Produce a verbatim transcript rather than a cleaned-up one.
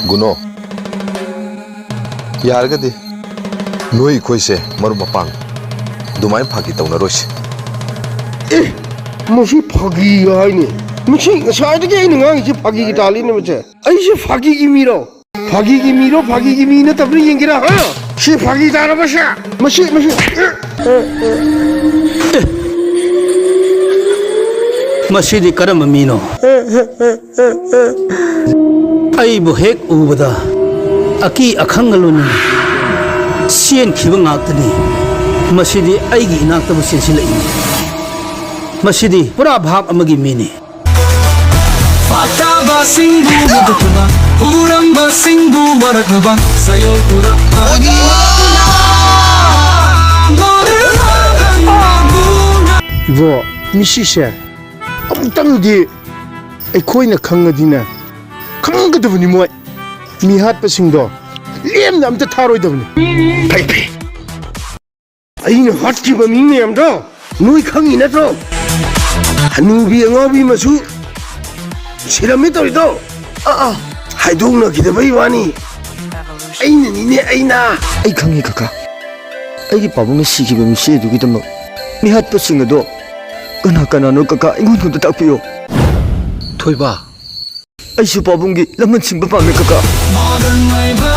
ꯒꯨꯅꯣ, ꯌꯥꯔꯒꯗꯤ ꯅꯣꯏ ꯑꯩꯈꯣꯏꯁꯦ ꯃꯔꯨꯞ ꯃꯄꯥꯡ ꯑꯗꯨꯃꯥꯏꯅ ꯐꯥꯒꯤ ꯇꯧꯅꯔꯣꯏꯁꯦ꯫ ꯑꯦ, ꯃꯁꯤ ꯐꯥꯒꯤ ꯍꯥꯏꯅꯤ꯫ ꯃꯁꯤ ꯉꯁꯥꯏꯗꯒꯤ ꯑꯩꯅ ꯉꯥꯡꯉꯤꯁꯤ ꯐꯥꯒꯤꯒꯤ ꯇꯥꯂꯤꯅꯦ ꯃꯁꯦ꯫ ꯑꯩꯁꯦ ꯐꯥꯒꯤꯒꯤ ꯃꯤꯔꯣ? ꯐꯥꯒꯤꯒꯤ ꯃꯤꯔꯣ, ꯐꯥꯒꯤꯒꯤ ꯃꯤ ꯅꯠꯇꯕ꯭ꯔꯥ ꯌꯦꯡꯒꯦꯔꯥ, ꯍꯥ? ꯁꯤ ꯐꯥꯒꯤ ꯇꯥꯔꯕꯁꯦ? ꯃꯁꯤ, ꯃꯁꯤ, ꯑꯦ, ꯑꯦ, ꯑꯦ꯫ ꯃꯁꯤꯗꯤ ꯀꯔꯝꯕ ꯃꯤꯅꯣ? ꯑꯩꯕꯨ ꯍꯦꯛ ꯎꯕꯗ ꯑꯀꯤ ꯑꯈꯪꯒ ꯂꯣꯏꯅꯅ ꯆꯦꯟꯈꯤꯕ ꯉꯥꯛꯇꯅꯤ꯫ ꯃꯁꯤꯗꯤ ꯑꯩꯒꯤ ꯏꯅꯥꯛꯇꯕꯨ ꯆꯦꯟꯁꯤꯜꯂꯛꯏ꯫ ꯃꯁꯤꯗꯤ ꯄꯨꯔꯥ ꯚꯥꯞ ꯑꯃꯒꯤ ꯃꯤꯅꯤ꯫ ꯐꯠꯇꯕꯁꯤꯡꯕꯨ ꯍꯨꯟꯗꯣꯛꯇꯨꯅ, ꯍꯨꯔꯝꯕꯁꯤꯡꯕꯨ ꯋꯥꯔꯛꯅꯕ ꯆꯌꯣꯜ ꯄꯨꯔꯛꯄꯅꯤ꯫ ꯏꯕꯣ, ꯃꯤꯁꯤꯁꯦ ꯑꯃꯨꯛꯇꯪꯗꯤ ꯑꯩꯈꯣꯏꯅ ꯈꯪꯉꯗꯤꯅꯦ, ꯈꯪꯒꯗꯕꯅꯤ ꯃꯣꯏ꯫ ꯃꯤꯍꯥꯠꯄꯁꯤꯡꯗꯣ ꯂꯦꯝꯅ ꯑꯝꯇ ꯊꯥꯔꯣꯏꯗꯕꯅꯤ꯫ ꯐꯩ, ꯐꯩ꯫ ꯑꯩꯅ ꯍꯥꯠꯈꯤꯕ ꯃꯤ ꯃꯌꯥꯝꯗꯣ ꯅꯣꯏ ꯈꯪꯉꯤ ꯅꯠꯇ꯭ꯔꯣ? ꯍꯅꯨꯕꯤ ꯑꯉꯥꯎꯕꯤ ꯃꯁꯨ ꯁꯤꯔꯝꯃꯤ ꯇꯧꯔꯤꯗꯣ꯫ ꯑꯥ, ꯑꯥ, ꯍꯥꯏꯗꯣꯛꯅꯈꯤꯗꯕꯩ ꯋꯥꯅꯤ꯫ ꯑꯩꯅꯅꯤꯅꯦ, ꯑꯩꯅ꯫ ꯑꯩ ꯈꯪꯉꯤ ꯀꯀꯥ, ꯑꯩꯒꯤ ꯄꯥꯕꯨꯡꯅ ꯁꯤꯈꯤꯕ ꯃꯤꯁꯤ ꯑꯗꯨꯒꯤꯗꯃꯛ ꯃꯤꯍꯥꯠꯄꯁꯤꯡ ꯑꯗꯣ ꯀꯅꯥ ꯀꯅꯥꯅꯣ ꯀꯀꯥ, ꯑꯩꯉꯣꯟꯗ ꯑꯝꯇ ꯇꯥꯛꯄꯤꯌꯣ꯫ ꯊꯣꯏꯕ, ꯑꯩꯁꯨ ꯄꯥꯕꯨꯡꯒꯤ ꯂꯃꯟ ꯁꯤꯡꯕ ꯄꯥꯝꯃꯦ ꯀꯀꯥ꯫ ꯃꯥꯂꯪ ꯃꯥꯏꯕ